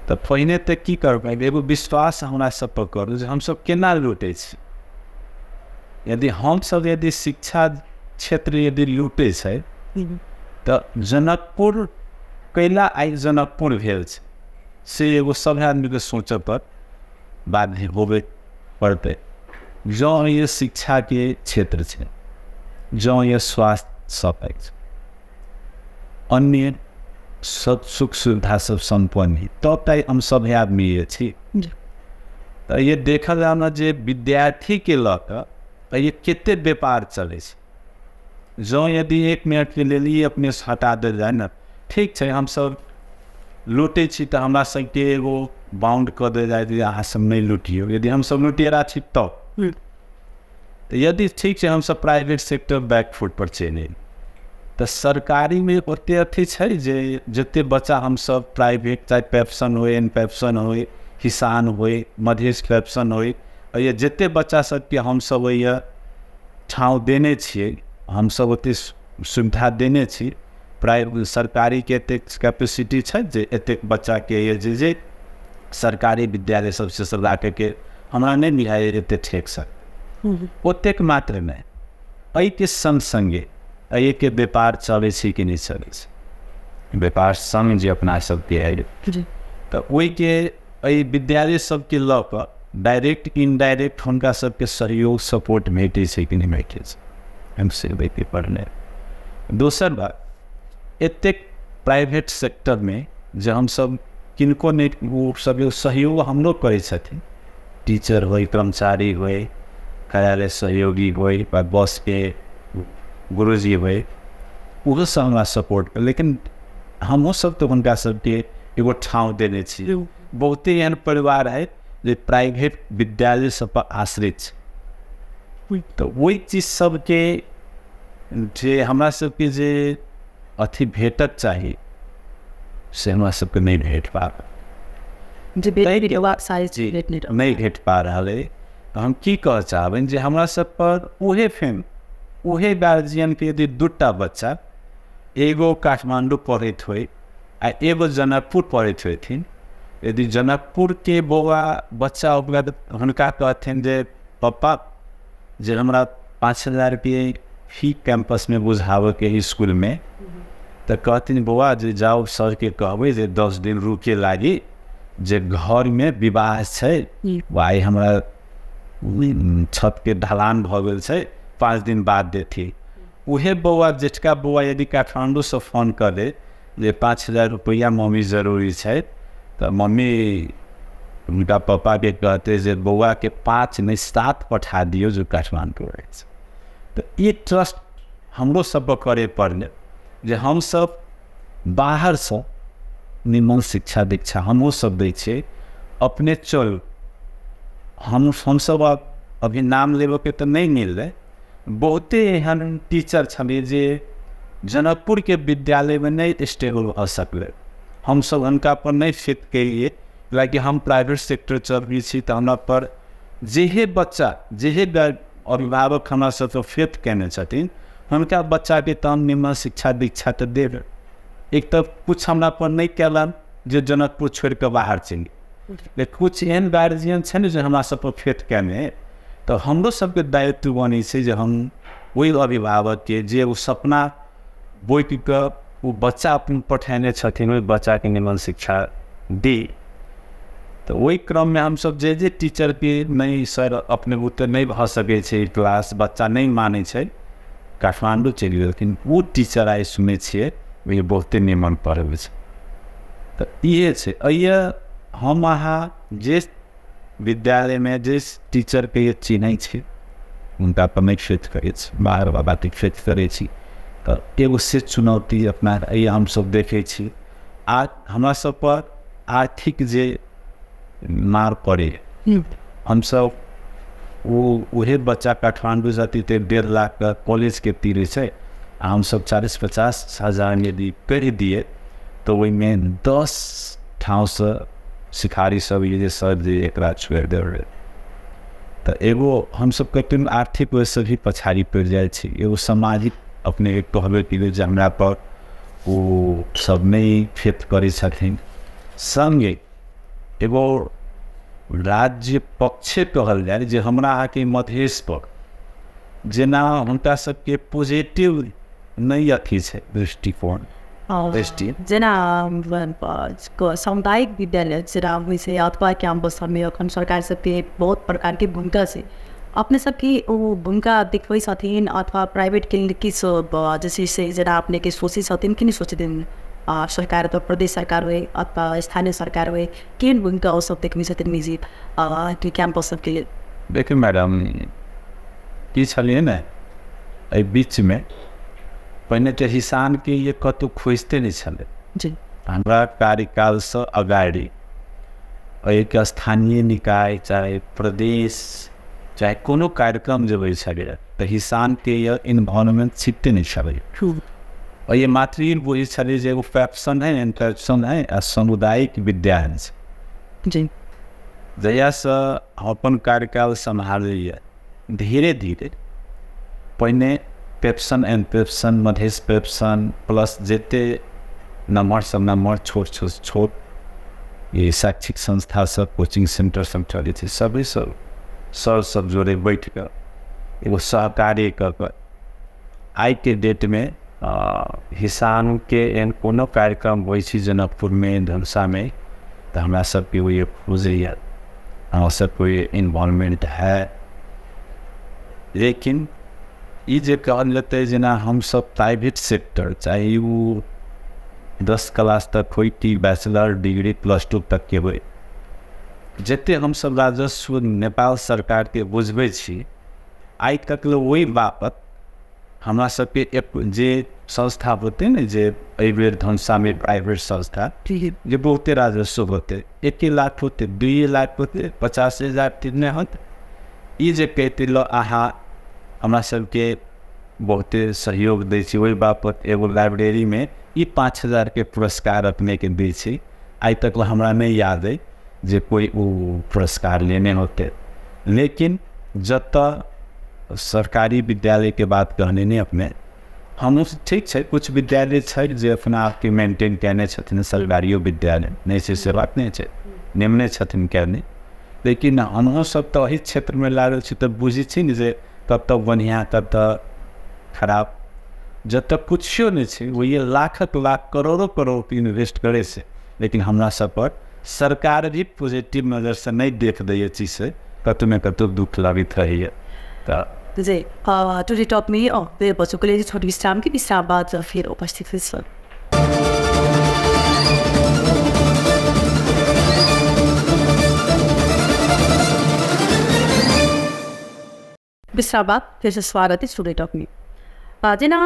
तऽ पहिने तऽ की करबै, एगो विश्वास हमरा सब पर करू जे हमसब केना लूटै छी। यदि हमसब यदि शिक्षा क्षेत्र यदि लूटै छै तऽ जनकपुर कैला आइ जनकपुर भेल छै से एगो सब आदमीके सोचऽ पर बाध्य होबे पड़तै। जँ ये शिक्षाके क्षेत्र छै, जँ ये स्वास्थ्य सब अछि, अन्य सब सुख सुविधा सब सम्पन्न है, तब तक हम सब आदमी ये छी। तऽ ये देखल जाउ ने जे विद्यार्थीके लऽ कऽ ये कते व्यापार चलै छै। जँ यदि 1 मिनटके लेल ई अपने हटा देल जाय ने, ठीक छै हमसब लूटै छी तऽ हमरा सबके एगो बाउंड कऽ देल जाय जे अहाँ सब नहि लुटियौ। यदि हमसब लुटेरा छी तब यदि ठीक छै हमसब प्राइवेट सेक्टर बैकफुट पर चलि, तऽ सरकारीमे ओते अथी छै जे जते बच्चा हमसब प्राइवेट चाहे पेप्सन होइ, एन पेप्सन होइ, किसान होइ, मधेश पेप्सन होइ, जते बच्चा सबके हमसब ओहि ठाँव देने छियै, हमसब ओते सुविधा देने छी। प्राइवेट सरकारीके एतेक कैपेसिटी छै जे एतेक बच्चाके जे जे सरकारी विद्यालय सबसे सब राखैके हमरा नहि बुझाइए एते ठेक सकतै ओतेक मात्र नहि। एहिके सङ्ग सङ्गे एहिके व्यापार चलै छै कि नहि चलै छै, व्यापार सङ्ग जे अपना सबके है तऽ ओहिके एहि विद्यालय सबके लऽ कऽ डायरेक्ट इनडायरेक्ट हुनका सबके सहयोग सपोर्ट भेटै छै कि नहि भेटै छै, हम से ओहिके पढ़ने। दोसर बात, एतेक प्राइवेट सेक्टरमे जे हमसब किनको नहि ओ सब सहयोग हमरो करै छथिन, टीचर होइ, कर्मचारी होइ, कार्यालय सहयोगी होइ, बा बसके गुरुजी होइ, ओहो सब हमरा सपोर्ट कर, लेकिन हमहूँ सब तऽ हुनका सबके एगो ठाँव देने छी। बहुते एहन परिवार है जे प्राइवेट विद्यालय सब पर आश्रित छै, तऽ ओहि चीज सबके जे हमरा सबके जे अथी भेटक चाही से हमरा सबके नहि भेट पाबल, नहि भेट पा रहल है। हम की कहऽ चाहबनि जे हमरा सब पर उहे फेम उहे गार्जियनके यदि दूटा बच्चा एगो काठमाण्डू पढ़ैत होइ आ एगो जनकपुर पढ़ैत होथिन, यदि जनकपुरके बौआ बच्चा ओकरा हुनका कहथिन जे पप्पा जे हमरा 5,000 रुपये फी कैंपसमे बुझाबऽके इसकुलमे, तऽ कहथिन बौआ जे जाउ सरके कहबै जे 10 दिन रुके लागी, जे घरमे विवाह छै, आइ हमरा छतके ढलान भऽ गेल छै, 5 दिन बाद देथिन। उहे बौआ जेठका बौआ यदि काठमाण्डूसँ फोन कऽ दे जे 5,000 रुपैआ मम्मी जरूरी छै, तऽ मम्मी हुनका पप्पाके कहतै जे बौआके 5 नहि 7 पठा दियौ जो काठमाण्डू रहै छै। तऽ ई ट्रस्ट हमरो सबके करे पड़लै जे हमसब बाहरसँ निमन शिक्षा दीक्षा हमहूँ सब दै छियै, अपने चलू। हमसब अभी नाम लेबऽके तऽ नहि मिललै, बहुते एहन टीचर छलै जे जनकपुरके विद्यालयमे नहि स्टेबल भऽ सकलै, हमसब हुनका पर नहि फिट केलियै, लाकि हम प्राइवेट सेक्टर चलबै छी तऽ हमरा पर जेहे बच्चा जेहे अभिभावक हमरा सबके फेथ केने छथिन हुनका बच्चाके तऽ हम निमन शिक्षा दीक्षा तऽ देबै। एक तऽ कुछ हमरा पर नहि केलनि जे जनकपुर छोड़िकऽ बाहर चलि, लेकिन कुछ एहन गार्जियन छै ने जे हमरा सब पर फेथ केने, तऽ हमरो सबके दायित्व बनै छै जे हम ओहि अभिभावकके जे ओ सपना बोकिकऽ ओ बच्चा अपन पठेने छथिन ओहि बच्चाके निमन शिक्षा दी। तऽ ओहि क्रममे हमसब जे जे टीचरके नहि सर अपने बुते नहि भऽ सकै छै क्लास, बच्चा नहि मानै छै, काठमाण्डू चलि गेलखिन, ओ टीचर आइ सुनै छियै ओहि बहुते निमन पढ़बै छै। तऽ इहे छै एहि हम अहाँ जे विद्यालयमे जे टीचरके चिन्है छी हुनका पर नहि फेथ करै छी, बाहर बाबाके फेथ करै छी। तऽ एगो से चुनौती अपना एहि हमसब देखै छी। आ हमरा सब पर आर्थिक जे मार पड़े, हमसब ओ उहे बच्चा काठमाण्डू जाती तऽ 1.5 लाख कॉलेजके तीरै छै, आ हमसब 40-50 हजार यदि करि दिए तऽ ओहिमे 10 ठाउँसँ सिखारी सब जे सर जे एकरा छोड़ि देबै। तऽ एगो हमसब कतेक आर्थिक वजहसँ भी पछाड़ी पड़ि जाइ छी, एगो सामाजिक अपने कहबे केलियै जे हमरा पर ओ सब नहि फेथ करै छथिन। सङ्गे एगो राज्य पक्षे कहल जाय जे हमरा अहाँके मधेश पर जेना हुनका सबके पॉजिटिव नहि अथी छै दृष्टिकोण, जेना सामुदायिक विद्यालय जेना होइ छै अथवा कैंपस सबमे अखन सरकार सबके बहुत प्रकारके भूमिका छै, अपने सबके ओ भूमिका देखबै छथिन अथवा प्राइवेट के किछु जे छै से जेना अपनेके सोचै छथिन कि नहि सोचथिन सरकार अथवा प्रदेश सरकार होइ अथवा स्थानीय सरकार होइ, केहन भूमिका ओ सब देखबै छथिन निजी कैंपस सबके लेल? देखियौ मैडम, की छलियै ने एहि बीचमे पहिने तऽ हिसानके ये कतहु खोजिते नहि छलै जी। हमरा कार्यकालसँ अगाडि एहिके स्थानीय निकाय चाहे प्रदेश चाहे कोनो कार्यक्रम जे होइ छलै तऽ हिसानके इन्वॉल्वमेंट छिटते नहि छलै। और ये मात्र ई बुझै छलै जे एगो पैप्सन है, एनपैप्सन है आ सामुदायिक विद्यालय छै। जी जहियासँ हम अपन कार्यकाल सम्हारैए धीरे धीरे पहिने pepsin and pepsin Madhesh pepsin plus जते नम्हर सब नम्हर छोट छोट छोट ये शैक्षिक संस्था सब कोचिंग सेंटर सब चलै छै, सभी सब सर सब जोड़े बैठ कऽ एगो सहकार्य कऽ कऽ आइके डेटमे हिसानके एहन कोनो कार्यक्रम होइ छै जनकपुरमे धनुषामे तऽ हमरा सबके ओ खोजैए, हमरा सबके इन्वॉल्वमेंट है। लेकिन ई जे कहल जेतै जेना हमसब प्राइवेट सेक्टर चाहे ओ 10 क्लास तक होइ कि बैचलर डिग्री +2 तकके होइ, जते हमसब राजस्व नेपाल सरकारके बुझबै छी आइ तक ओहि बापत हमरा सबके एक जे संस्था होतै ने, जे एहिबेर धनुषामे प्राइवेट संस्था जे बहुते राजस्व होतै, 1 लाख होतै, 2 लाख होतै, 50,000 तिरने होतै, ई जे कहतै ल अहाँ हमरा सबके बहुते सहयोग दै छी, ओहि बापत एगो लाइब्रेरीमे ई 5,000 के पुरस्कार अपनेके दै छी। आइ तक हमरा नहि याद अइ जे कोइ ओ पुरस्कार लेने होतै। लेकिन जतऽ सरकारी विद्यालयके बात कहने नहि अपने, हमहूँ ठीक छै कुछ विद्यालय छै जे अपना आपके मेंटेन कयने छथिन, सरकारियो विद्यालय नहि छै से बात नहि छै, निमने छथिन कयने, लेकिन हमहूँ सब तऽ एहि क्षेत्रमे लागल छी तऽ बुझै छी ने जे कतऽ बढ़िआँ कतऽ खराब। जतऽ कुछो नहि छै ओहि लाखक लाख करोड़ो करोड़ इन्वेस्ट करै छै, लेकिन हमरा सब पर सरकार भी पॉजिटिव नजरसँ नहि देख दैए चीजसँ, कतहु ने कतहु दुःख लगैत रहैए। तऽ जी टुडे टॉप में बच्चों के लिए छोटी विश्राम के विश्राम बाद फिर उपस्थित हुई सर। विश्राम बाद फिर से स्वागत है टुडे टॉप में। जेना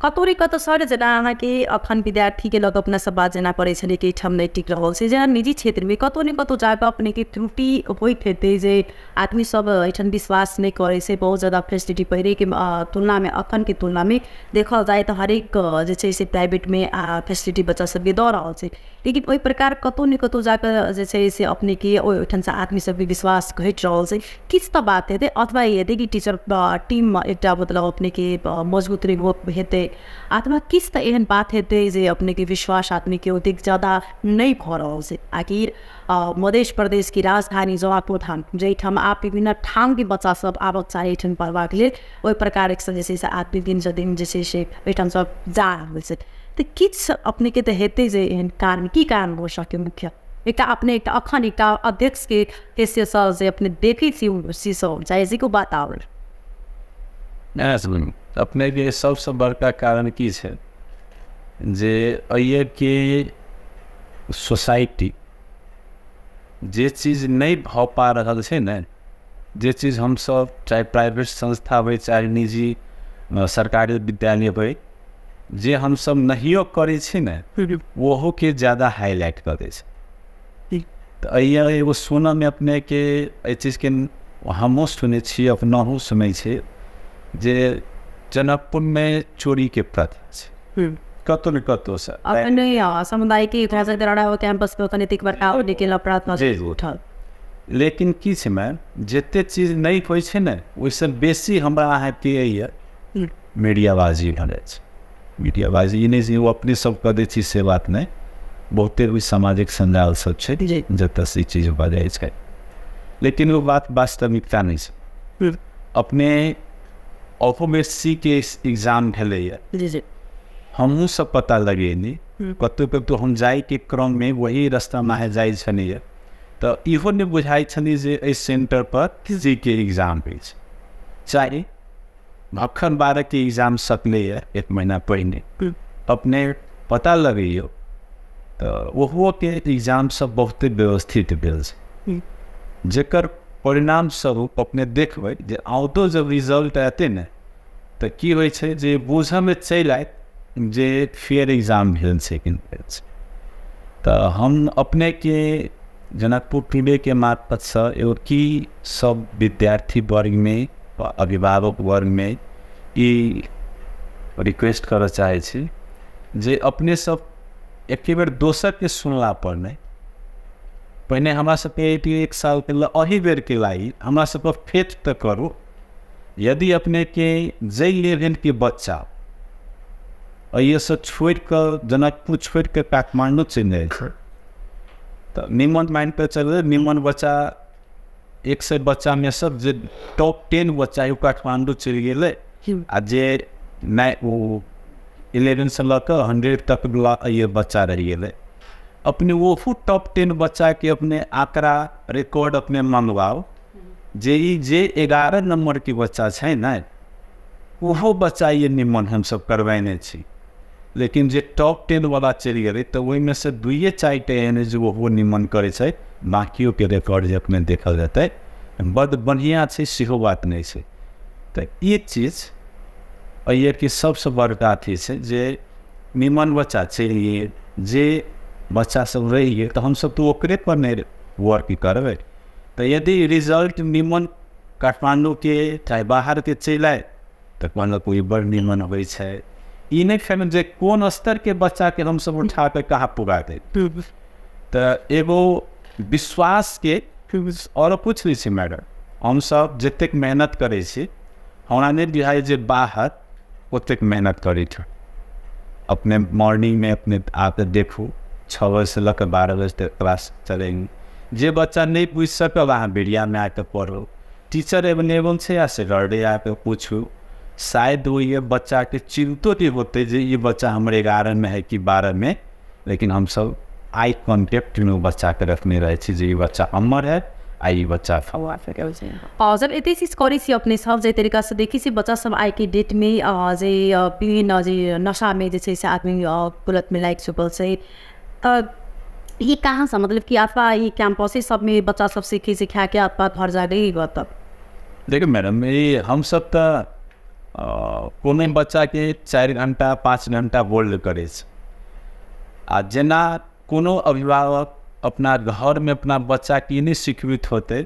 कतौ ने कतौ सर जेना अहाँके अखन विद्यार्थीके लग अपना सब बात जेना करै छलै कि एहिठाम नहि टिक रहल छै, जेना निजी क्षेत्रमे कतौ ने कतौ जाकऽ अपनेके त्रुटि होइत हेतै जे आदमी सब एहिठाम विश्वास नहि करै छै, बहुत ज्यादा फेसिलिटी पहिलेके तुलनामे अखनके तुलनामे देखल जाय तऽ हरेक जे छै से प्राइवेटमे फेसिलिटी बच्चा सबके दऽ रहल छै, लेकिन ओहि प्रकार कतौ ने कतौ जाकऽ जे छै से अपनेके ओहिठामसँ आदमी सबके विश्वास घटि रहल छै। किछु तऽ बात हेतै अथवा ई हेतै कि टीचर टीम एकटा मतलब अपनेके मजबूत हेतै अथवा किछु तऽ एहन बात हेतै जे अपनेके विश्वास आदमीके ओतेक ज्यादा नहि भऽ रहल छै। आखिर मध्य प्रदेशके राजधानी जनकपुर धाम जाहिठाम आब विभिन्न ठामके बच्चा सब आबक चाही एहिठाम पढ़बाक लेल, ओहि प्रकारक जे छै से आदमी दिनसँ दिन जे छै से एहिठाम सब जा रहल छै, तऽ किछु अपनेके तऽ हेतै जे एहन कारण की कारण हो सकै मुख्य एकटा अपने एकटा अखन एकटा अध्यक्षके हैसियतसँ जे अपने देखै छी शीशो चाहे जे बात आबल। अपनेके सबसँ बड़का कारण की छै जे एहिके सोसाइटी जे चीज नहि भऽ पा रहल छै ने, जे चीज हमसब चाहे प्राइवेट संस्था होइ चाहे निजी सरकारी विद्यालय होइ, जे हमसब नहियो करै छी ने ओहोके ज्यादा हाईलाइट कऽ दै छै। तऽ एहि एगो सुनऽमे अपनेके एहि चीजके हमहूँ सुनै छी, अपनहु सुनै छी जे जनकपुरमे चोरीके प्रथा छै कतौ ने कतौ से समुदाय के कैंपस उठल। लेकिन की छै मैम, जते चीज नहि होइ छै ने ओहिसँ बेसी हमरा अहाँके यऽ मीडियाबाजी भऽ जाइ छै। मीडियाबाजी ई नहि जे ओ अपने सब कऽ दै छी से बात नहि, बहुते ओहि सामाजिक सञ्जाल सब छै जतऽसँ ई चीज भऽ जाइ छै, लेकिन ओ बात वास्तविकता नहि छै। अपने ऑफोमेसी के एग्जाम भेलैए, हमहूँ सब पता लगेनी कतहु कतहु हम जाइके क्रममे वही रास्तामे जाइ छलियै तऽ इहो नहि बुझाइ छलै जे एहि सेंटर पर सी के एग्जाम होइ छै। चाहे भखन 12 के एग्जाम सकलैए 1 महीना पहिने, अपने पता लगैयौ तऽ ओहोके एग्जाम सब बहुते व्यवस्थित भेल छै, जकर परिणाम स्वरूप अपने देखबै जे आउटो जब रिजल्ट एतै ने तऽ की होइ छै जे बूझऽमे चलि आयत जे फेयर एग्जाम भेल छै कि नहि भेल छै। तऽ हम अपनेके जनकपुर टुडे के मार्फतसँ एगो की सब विद्यार्थी वर्गमे अभिभावक वर्गमे ई रिक्वेस्ट करऽ चाहै छी जे अपने सब एके बेर दोसरके सुनला पर नहि, पहिने हमरा सबके एक सालके एहि बेरके लागि हमरा सबके फेट तऽ करू। यदि अपनेके जाहि लेवलके बच्चा एहिसँ छोड़िकऽ जनकपुर छोड़िकऽ काठमाण्डू चलि जाइ छै तऽ निमन मानिकऽ चलू निमन बच्चा 100 बच्चामे सब जे टॉप 10 बच्चा ओ काठमाण्डू चलि गेलै आ जे नहि ओ 11 से लऽ कऽ 100 तक ये बच्चा रहि गेलै। अपने ओहू टॉप 10 बच्चाके अपने आंकड़ा रिकॉर्ड अपने मंगवाओ जे ई जे 11 नम्बरके बच्चा छै ने ओहो बच्चा ये निमन हमसब करबेने छी, लेकिन जे टॉप 10 वाला चलि गेलै तऽ ओहिमे से 2-4 टा एहन जे ओहो निमन करै छै, बाकियोके रिकॉर्ड जे अपने देखल जेतै बड बढ़िआँ छै सेहो बात नहि छै। तऽ ई चीज एहिके सबसँ बड़का अथी छै जे निमन बच्चा चलि गेल, जे बच्चा सब रहि गेल तऽ हमसब तऽ ओकरे पर नहि वर्क करबै। तऽ यदि रिजल्ट निमन काठमाण्डूके चाहे बाहरके चलि आयल तऽ कहलक ओ बड़ निमन होइ छै। ई नहि फेर जे कोन स्तरके बच्चाके हमसब उठा कऽ कहाँ पुगा देब। तऽ एगो विश्वासके आओर कुछ नहि छै मैडम, हमसब जतेक मेहनत करै छी हमरा नहि बुझाइ जे बाहर ओतेक मेहनत करै छै। अपने मॉर्निंगमे अपने आके देखू 6 बजेसँ लऽ कऽ 12 बजे तक क्लास चलेंगे। जे बच्चा नहि बुझि सकल अहाँ बेरियामे आके पढ़ू, टीचर एवेलेबल छै आ सैटरडे आके पूछू। शायद ओहि बच्चाके चिन्तो नहि होतै जे ई बच्चा हमर 11 में है कि 12 में, लेकिन हमसब आई कॉन्टेक्टमे ओ बच्चाके रखने रहै छी जे ई बच्चा हमर है आ ई बच्चा। जब एते चीज करै छी अपने सब जे तरीका से देखै छी बच्चा सब आइ के डेट में जे विभिन्न जे नशा में जे छै से आदमी कुलत में लागि चुकल छै, तऽ ई कहाँ से मतलब कि अथवा ई कैंपसे सबमे बच्चा सब सीखै छै खा के अथवा घर जाके ई तब? देखियौ मैडम, ई हमसब तऽ कोनो बच्चाके 4 घंटा 5 घंटा होल्ड करै छै आ जेना कोनो अभिभावक अपना घरमे अपना बच्चाके ई नहि सिखबैत होतै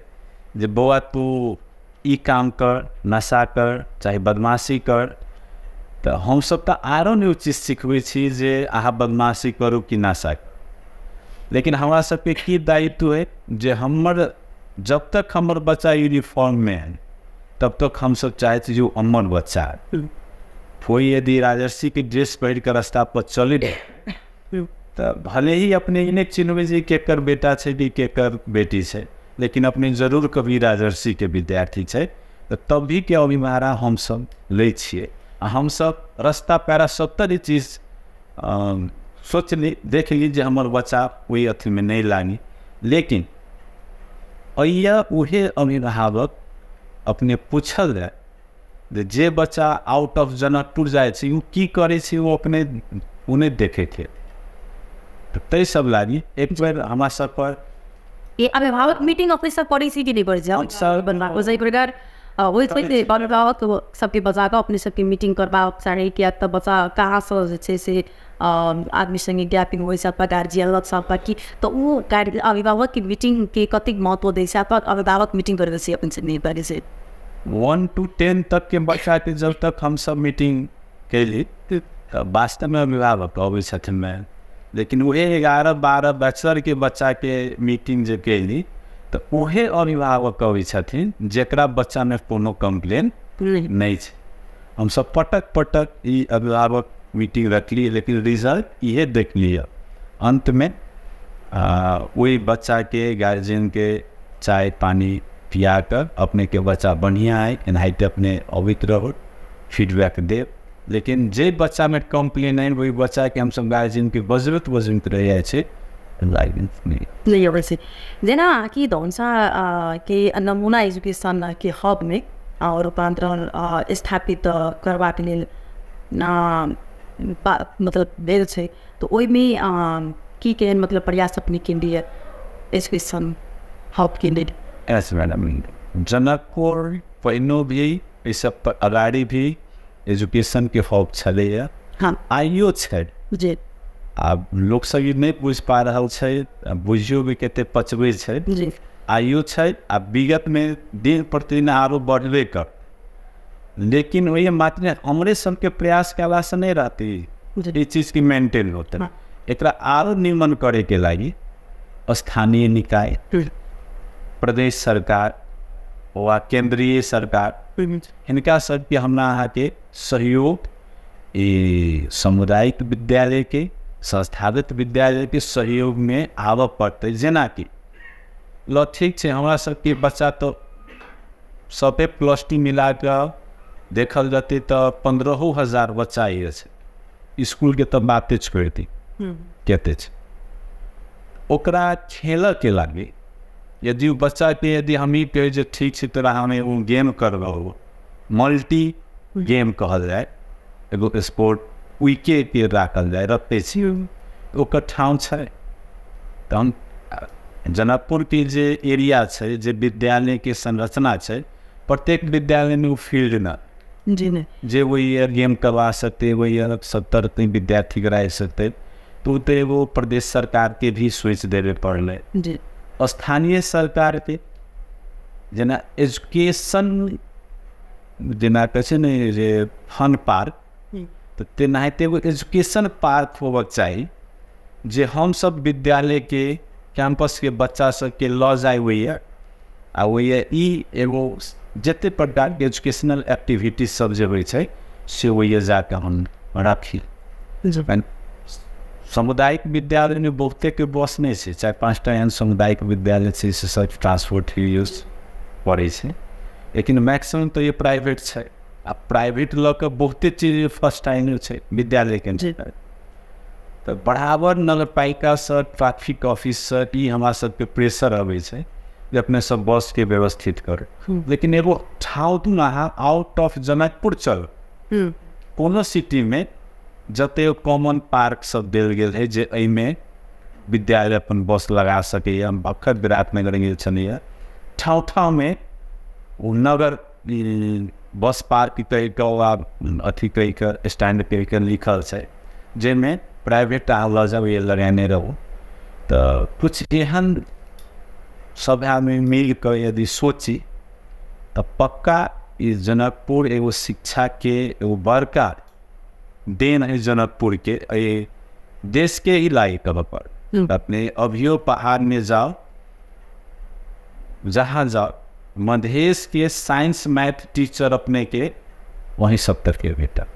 जे बौआ तू ई काम कर, नशा कर, चाहे बदमाशी कर, तऽ हमसब तऽ आरो नहि ओ चीज सिखबै छी जे अहाँ बदमाशी करू कि नशा करू। लेकिन हमरा सबके की दायित्व है जे हमर जब तक हमर बच्चा यूनिफॉर्ममे है तब तक हमसब चाहै छी जे ओ हमर बच्चा है। कोई यदि राजर्षिके ड्रेस पहिर कऽ रास्ता पर चलै तऽ भले ही अपने ई नहि चिन्हबै जे केकर बेटा छै कि केकर बेटी छै, लेकिन अपने जरूर कभी राजर्षिके विद्यार्थी छै तऽ तब भी के अभिभारा हमसब लै छियै आ हमसब रास्ता पैरा सबतर ई चीज सोचली देखली जे हमर बच्चा ओहि अथीमे नहि लागी। लेकिन अइया उहे अभिभावक अपने पूछल जाय जे बच्चा आउट ऑफ जनकपुर जाइ छै ओ की करै छै ओ अपने ओ नहि देखैत है। तऽ ताहि सब लागी एक बेर हमरा सब पर ये अभिभावक मीटिंग अपने सब करै छी कि नहि करै छी? बनबाक जाहि प्रकार होइ छै जे अभिभावक सबके बजा कऽ अपने सबके मीटिंग करबाक चाही, किएक तऽ बच्चा कहाँसँ जे छै से आदमी सँगे गैपिंग होइ छै अथवा गार्जियन लग अथवा की, तऽ ओ अभिभावकके मीटिंगके कतेक महत्व दै छै अथवा अभिभावक मीटिंग करै छै अपन से नहि करै छै? 1 to 10 तक के बच्चाके जब तक हमसब मीटिंग केली तऽ वास्तवमे अभिभावक अबै छथिन मैम, लेकिन उहे 11, 12 बैचलरके बच्चाके मीटिंग जे केली तऽ उहे अभिभावक अबै छथिन जकरा बच्चामे कोनो कम्प्लेन नहि छै। हमसब पटक पटक ई अभिभावक मीटिंग रखली, लेकिन रिजल्ट इहे देखलियै अन्तमे ओहि बच्चाके गार्जियनके चाय पानी पिया कऽ अपनेके बच्चा बढ़िआँ अइ एनाहिते अपने अबैत रहू फीडबैक देब। लेकिन जे बच्चामे कम्प्लेन अइ ओहि बच्चाके हमसब गार्जियनके बजबैत बजबैत रहि जाइ छै नहि अबै छै। जेना कि धनुषा के नमूना एजुकेशन के हबमे रूपान्तरण स्थापित करबाक लेल मतलब भेल छै, तऽ ओहिमे की केहन मतलब प्रयास अपने केलियै एजुकेशन हबके लेल? यस मैडम, जनकपुर पहिनो भी एहि सब पर अगाड़ी भी एजुकेशनके हब छलैए, हाँ आइयो छै जी। आब लोक सब ई नहि बुझि पा रहल छै, बुझियो भी कते पचबै छै, आइयो छै आ विगतमे दिन प्रतिदिन आरो बढ़बे कर। लेकिन वही मात्र हमरे सबके प्रयास कयलासँ नहि रहतै, ई चीजके मेंटेन होतै। एकरा आरो निमन करैके लागि स्थानीय निकाय, प्रदेश सरकार वा केंद्रीय सरकार, हिनका सबके हमरा अहाँके सहयोग ई सामुदायिक विद्यालयके, संस्थागत विद्यालयके सहयोगमे आबऽ पड़तै। जेनाकि ल ठीक छै, हमरा सबके बच्चा तऽ सबे +2 मिलाकऽ देखल जेतै तऽ 15,000 बच्चा अछि, इसकुलके तऽ बाते छोड़ि दी कते छै। ओकरा खेलऽके लागि यदि ओ बच्चाके यदि हम ई कहै जे ठीक छै तोरा हम एगो गेम करबौ, मल्टी गेम कहल जाय, एगो स्पोर्ट उइके के राखल जाय, रखते छी, ओकर ठाँव छै। तऽ हम जनकपुरके जे एरिया छै, जे विद्यालयके संरचना छै, प्रत्येक विद्यालयमे ओ फील्ड न जे वही गेम करवा सकते, वही 70 विद्यार्थी कराय सकते, तो तऽ एगो प्रदेश सरकारके भी सोचि देबे पड़लै। स्थानीय सरकारके जेना एजुकेशन जेना कहै छै ने जे फन पार्क, तऽ तेनाहिते एगो एजुकेशन पार्क होबक चाही जे हमसब विद्यालयके कैंपसके बच्चा सबके लऽ जाइ होइए आ ओहिए ई एगो जते प्रकारके एजुकेशनल एक्टिविटीज सब जे होइ छै से ओहिए जाकऽ हम राखी। सामुदायिक विद्यालयमे बहुतेके बस नहि छै, 4-5 टा एहन सामुदायिक विद्यालय छै से सब ट्रांसपोर्ट यूज करै छै, लेकिन मैक्सिमम तऽ ये प्राइवेट छै आ प्राइवेट लऽ कऽ बहुते चीज फर्स्ट टाइम छै विद्यालयके। तऽ बराबर नगरपालिकासँ, ट्रैफिक ऑफिससँ ई हमरा सबके प्रेशर अबै छै जे अपने सब बसके व्यवस्थित करू। लेकिन एगो ठाउँ दू अहाँ आउट ऑफ जनकपुर चल, कोनो सिटीमे जते कॉमन पार्क सब देल गेल है जे एहिमे विद्यालय अपन बस लगा सकैए। हम भक्कर विराटनगर गेल छलियै, ठाउँ ठाउँमे ओ नगर बस पार्क कहि कऽ आ अथी कहि कऽ स्टैंड कहि कऽ लिखल छै, जाहिमे प्राइवेट अहाँ लऽ जाउ, ये लगेने रहू। तऽ कुछ एहन सब आदमी मिल कऽ यदि सोची तऽ पक्का ई जनकपुर एगो शिक्षाके एगो बड़का देन है जनकपुर के, ए देश के ही लायक पर। अपने अभियो पहाड़ में जाओ, जहाँ जाओ, मधेश के साइंस मैथ टीचर अपने के वहीं 70 के भेटत।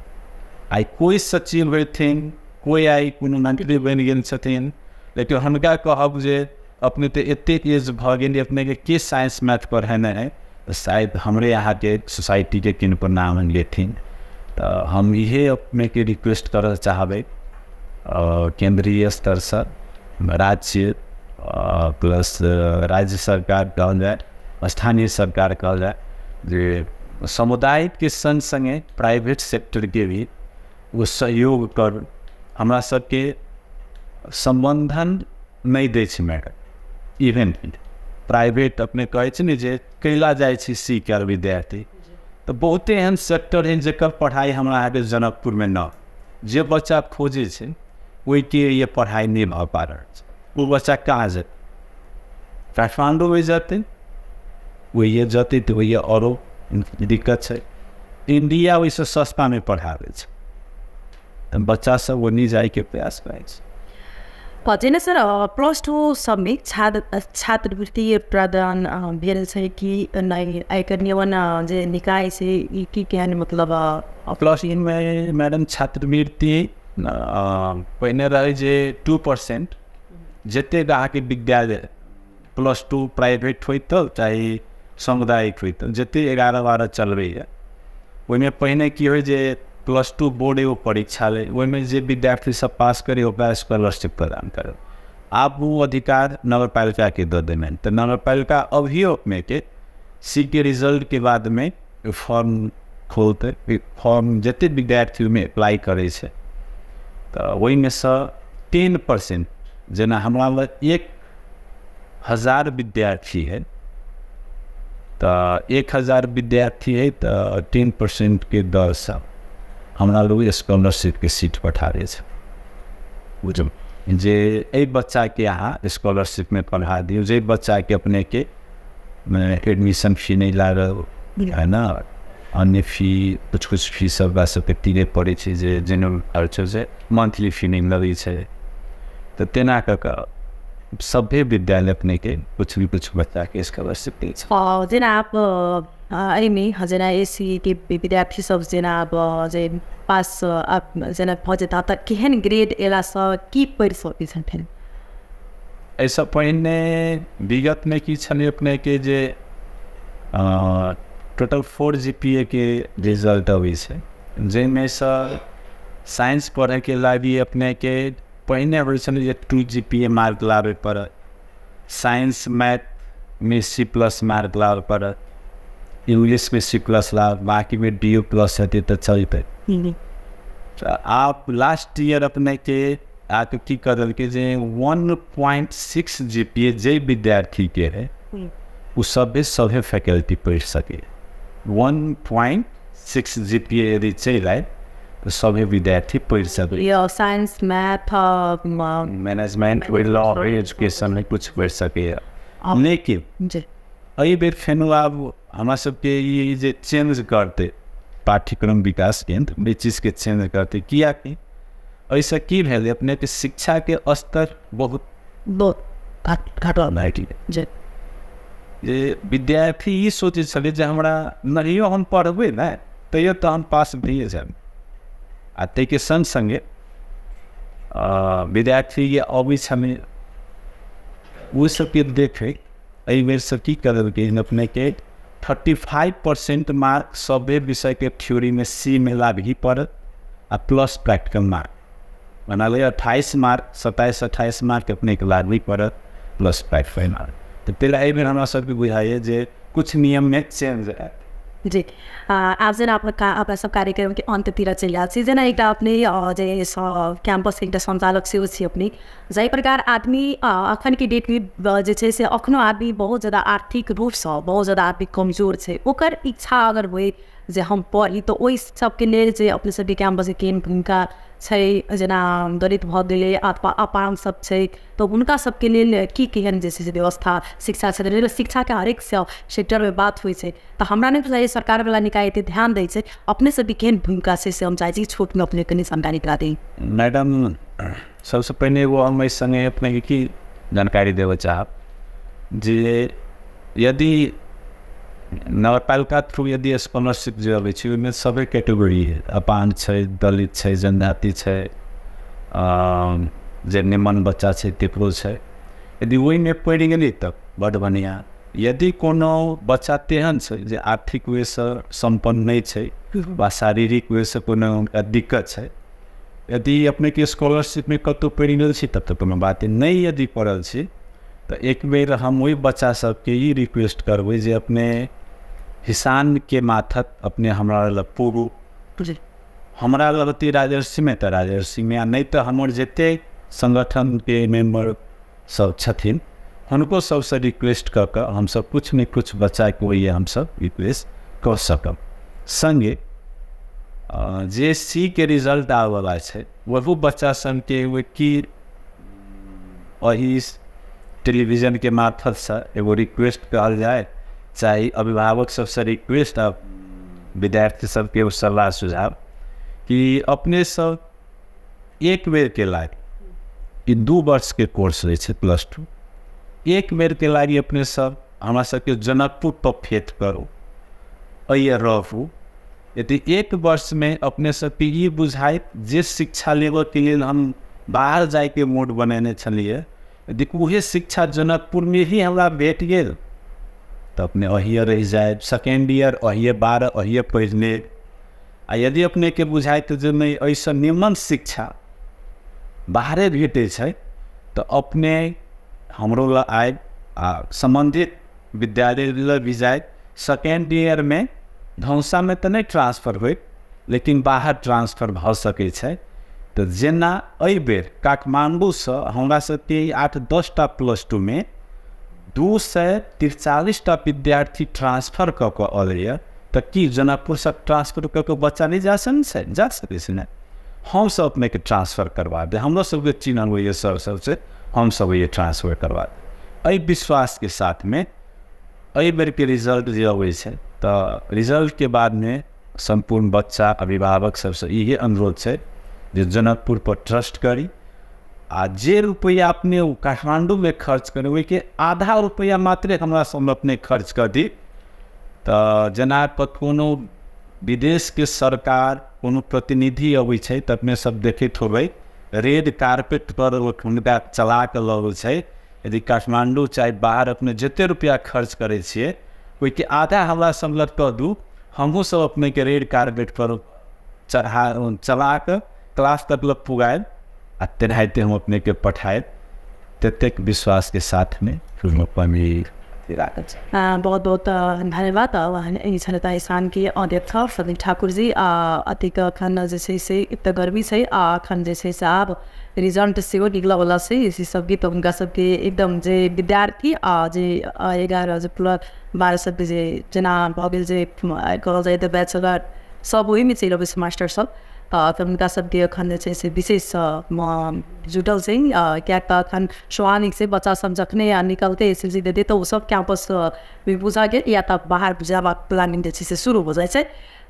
आइ कोइ सचिव होथिन, कोइ आइ कोनो मंत्री बनि गेल छथिन, लेकिन हुनका कहब जे अपने तऽ एतेक एज भऽ गेल, अपनेके के साइंस मैथ पढ़ेने है, तऽ शायद हमरे अहाँके सोसाइटीके किनको नाम लेथिन। तऽ हम इहे अपनेके रिक्वेस्ट करऽ चाहबै केंद्रीय स्तरसँ, राज्य प्लस राज्य सरकार कहल जाय, स्थानीय सरकार कहल जाय, जे समुदायके संग संगे प्राइवेट सेक्टरके भी ओ सहयोग कर। हमरा सबके संबंधन नहि दै छै मैडम, इवेन प्राइवेट अपने कहै छै ने जे कैला जाइ छै सीकर विद्यार्थी, तऽ बहुते एहन सेक्टर है जकर पढ़ाइ हमरा अहाँके जनकपुरमे न, जे बच्चा खोजै छै ओहिके ये पढ़ाइ नहि भऽ पा रहल छै। ओ बच्चा कहाँ जेतै? काठमाण्डूमे जेतै, ओहिए जेतै तऽ ओहिए औरो दिक्कत छै। इंडिया ओहिसँ सस्तामे पढ़ाबै छै, तऽ बच्चा सब ओन्नी जाइके प्रयास करै छै। जेना सर +2 सबमे छात्रवृत्ति प्रदान भेल छै कि नहि? एकर नियमन जे निकाय छै ई की केहन मतलब? +2 मे मैडम छात्रवृत्ति पहिने रहै जे 2% जतेक अहाँके विद्यालय +2 प्राइवेट होइत चाहे सामुदायिक होइत, जतेक 11-12 चलबैए ओहिमे पहिने की होइ जे +2 बोर्ड एगो परीक्षा लै, ओहिमे जे विद्यार्थी सब पास करे ओकरा स्कॉलरशिप प्रदान करे। आब ओ अधिकार नगरपालिकाके दऽ देने, तऽ नगरपालिका अभियो अपनेके सी के रिजल्टके बादमे फॉर्म खोलतै, फॉर्म जतेक विद्यार्थी ओहिमे अप्लाई करै छै तऽ ओहिमे सँ 10%, जेना हमरा लग 1000 विद्यार्थी है तऽ 1000 विद्यार्थी है तऽ 10% के दरसँ हमरा लोग स्कॉलरशिपके सीट पठाबै छै। बुझू जे एहि बच्चाके अहाँ स्कॉलरशिपमे पढ़ा दियौ, जे बच्चाके अपनेके एडमिशन फी नहि लागल है ना, अन्य फी कुछ कुछ फी सब ओकरा सबके तिरे पड़ै छै, जे जेनरल खर्च छै, मंथली फी नहि लगै छै। तऽ तेना कऽ कऽ सभे विद्यालय अपनेके कुछ भी कुछ बच्चाके स्कॉलरशिप दै छै। जेना आप एहिमे जेना एस सी के विद्यार्थी सब जेना आब जे पास जेना भऽ जेता तऽ केहन ग्रेड अयलासँ की पढ़ि सकै छथिन? एहिसँ पहिने विगतमे की छलै अपनेके जे टोटल 4 GPA के रिजल्ट अबै छै, जाहिमे सँ साइंस पढ़ैके लागी अपनेके पहिने अबै छलै जे 2 GPA mark लाबे पड़त, साइंस मैथमे C+ mark लाबे पड़त, इंग्लिशमे C+ लाब, बाकीमे DO plus हेतै तऽ चलतै। तऽ आब लास्ट ईयर अपनेके आके की कऽ देलकै जे 1.6 GPA जे विद्यार्थीके है ओ सभे सभे फैकल्टी पढ़ि सकै। 1.6 GPA यदि चलि आयल तऽ सभे विद्यार्थी पढ़ि सकै। Science, math, management, law, education कुछ पढ़ि सकैए। लेकिन एहि बेर फेनो आब हमरा सबके ई जे चेंज करतै पाठ्यक्रम विकास केंद्र, एहि चीजके चेंज करतै, कियाकि एहिसँ की भेलै अपनेके शिक्षाके स्तर बहुत घटल घटि गेल। जे विद्यार्थी ई सोचै छलै जे हमरा नहियो हम पढ़बै ने तैयो तऽ हम पास भइए जायब। आ ताहिके सङ्ग सङ्गे विद्यार्थी जे अबै छलै ओहि सबके देखैत एहि बेरसँ की करलकै अपनेके 35% मार्क सभे विषयके थ्योरीमे सी मे लाबही पड़त आ प्लस प्रैक्टिकल मार्क, मानि लिअ 28 मार्क, 27-28 मार्क अपनेके लाबही पड़त प्लस प्रैक्टिकल मार्क। तऽ ताहि लए एहिबेर हमरा सबके बुझाइए जे कुछ नियममे चेंज आयत। जी, आब जेना अपना सब कार्यक्रमके अन्ततिर चलि रहल छी, जेना एकटा अपने जे कैंपस एकटा संचालक सेहो छी अपने, जाहि प्रकार आदमी अखनके डेटमे जे छै से अखनो आदमी बहुत ज्यादा आर्थिक रूपसँ बहुत ज्यादा आदमी कमजोर छै, ओकर इच्छा अगर होइ जे हम पढ़ी तऽ ओहि सबके लेल जे अपने सबके कैंपसके केहन भूमिका छै, जेना दलित भऽ गेलै अथवा अपांग सब छै तऽ हुनका सबके लेल की केहन जे छै से व्यवस्था शिक्षा क्षेत्र, शिक्षाके हरेक सेक्टरमे बात होइ छै तऽ हमरा नहि बुझाइए सरकारवला निकाय एते ध्यान दै छै, अपने सबके केहन भूमिका छै से हम चाहै छी छोटमे अपने कनि जानकारी करा दी। मैडम, सबसँ पहिने एगो हम एहि सङ्गे अपनेके की जानकारी देबऽ चाहब जे यदि नगरपालिका थ्रू यदि स्कॉलरशिप जे अबै छै ओहिमे सभे कैटेगरी है, अपांग छै, दलित छै, जनजाति छै, जे निमन बच्चा छै तकरो छै, यदि ओहिमे पड़ि गेली तऽ बड्ड बढ़िआँ। यदि कोनो बच्चा तेहन छै जे आर्थिक वेसँ सम्पन्न नहि छै वा शारीरिक वेसँ कोनो हुनका दिक्कत छै, यदि अपनेके स्कॉलरशिपमे कतहु पड़ि गेल छी तब तऽ कोनो बात नहि, यदि पड़ल छी तऽ एक बेर हम ओहि बच्चा सबके ई रिक्वेस्ट करबै जे अपने हिसानके माथत अपने हमरा लग पुरू, हमरा लग रहती राजर्षिमे तऽ राजर्षिमे, आ नहि तऽ हमर जतेक संगठनके मेम्बर सब छथिन हुनको सबसँ रिक्वेस्ट कऽ कऽ हमसब किछु ने किछु बच्चाके ओहि हमसब रिक्वेस्ट कऽ सकब। सङ्गे जे सी के रिजल्ट आबैवला छै ओहो बच्चा सबके एगो की एहि टेलीविजनके मार्फतसँ एगो रिक्वेस्ट कहल जाय, चाहे अभिभावक सबसँ रिक्वेस्ट आ विद्यार्थी सबके एगो सलाह सुझाव कि अपने सब एक बेरके लागि ई 2 वर्षके कोर्स रहै छै +2, एक बेरके लागि अपने सब हमरा सबके जनकपुर पर फेट करू, एहिए रहू। यदि 1 वर्षमे अपने सबके ई बुझाइत जे शिक्षा लेबऽके लेल हम बाहर जाइके मोड बनेने छलियै, यदि उहे शिक्षा जनकपुरमे ही हमरा भेट गेल तऽ अपने अहिए रहि जायब, सेकेंड ईयर अहिए 12 अहिए पढ़ि लेब। आ यदि अपनेके बुझाइत जे नहि एहिसँ निमन शिक्षा बाहरे भेटै छै तऽ अपने हमरो लग आबि आ सम्बन्धित विद्यालय लग भी जायब, सेकेंड ईयरमे धौसामे तऽ नहि ट्रांसफर होइत लेकिन बाहर ट्रांसफर भऽ सकै छै। तऽ जेना एहिबेर काठमाण्डूसँ हमरा सबके 8-10 टा +2 मे 243 टा विद्यार्थी ट्रांसफर कऽ कऽ अबैए, तऽ की जनकपुरसँ ट्रांसफर कऽ कऽ बच्चा नहि जा सकै छै? जा सकै छै ने। हमसब अपनेके ट्रांसफर करवा देब, हमरो सबके चिन्हल होइए सर सबसे, हमसब ये ट्रांसफर करवा देब। एहि विश्वासके साथमे एहि बेरके रिजल्ट जे अबै छै तऽ रिजल्टके बादमे सम्पूर्ण बच्चा अभिभावक सबसँ इहे अनुरोध छै जे जनकपुर पर ट्रस्ट करी आ जे रुपैआ अपने ओ काठमाण्डूमे खर्च करी ओहिके आधा रुपैआ मात्रे हमरा सब अपने खर्च कऽ दी। तऽ जेना कोनो विदेशके सरकार कोनो प्रतिनिधि अबै छै तऽ अपने सब देखैत होबै रेड कार्पेट पर हुनका चला कऽ लऽ छै। यदि काठमाण्डू चाहे बाहर अपने जते रुपैआ खर्च करै छियै ओहिके आधा हमरा सब लग कऽ दू, हमहूँ सब अपनेके रेड कार्पेट पर चढ़ा चला कऽ क्लास तक लग पुगायब आ तेनाहिते हम अपनेके पठायब। ततेक विश्वासके साथमे अपन ई बहुत बहुत धन्यवाद। छलता के अध्यक्ष सदीप ठाकुर जी। अतिक अखन जे छै से एक तऽ गर्मी छै आ अखन जे छै से आब रिजल्ट सेहो निकलऽवला छै, इसी सबके तऽ हुनका सबके एकदम जे विद्यार्थी आ जे 11 जे प्लस 12 सबके जे जेना भऽ गेल जे कहल जाय तऽ बैचलर सब ओहिमे चलि अबै छै मास्टर सब, तऽ हुनका सबके अखन जे छै से विशेष जुटल छै, किएक तऽ अखन स्वाभाविक छै बच्चा सब जखने निकलतै एस एल सी देतै तऽ ओसब कैंपसमे बुझा गेल या तऽ बाहर जेबाक प्लानिंग जे छै से शुरू हो जाइ छै।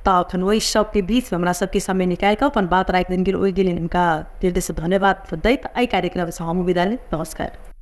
तऽ अखन ओहि सबके बीचमे हमरा सबके समय निकालि कऽ अपन बात राखि देलखिन, ओहिके लेल हुनका हृदयसँ धन्यवाद दैत एहि कार्यक्रमसँ हम विदा लेब। नमस्कार।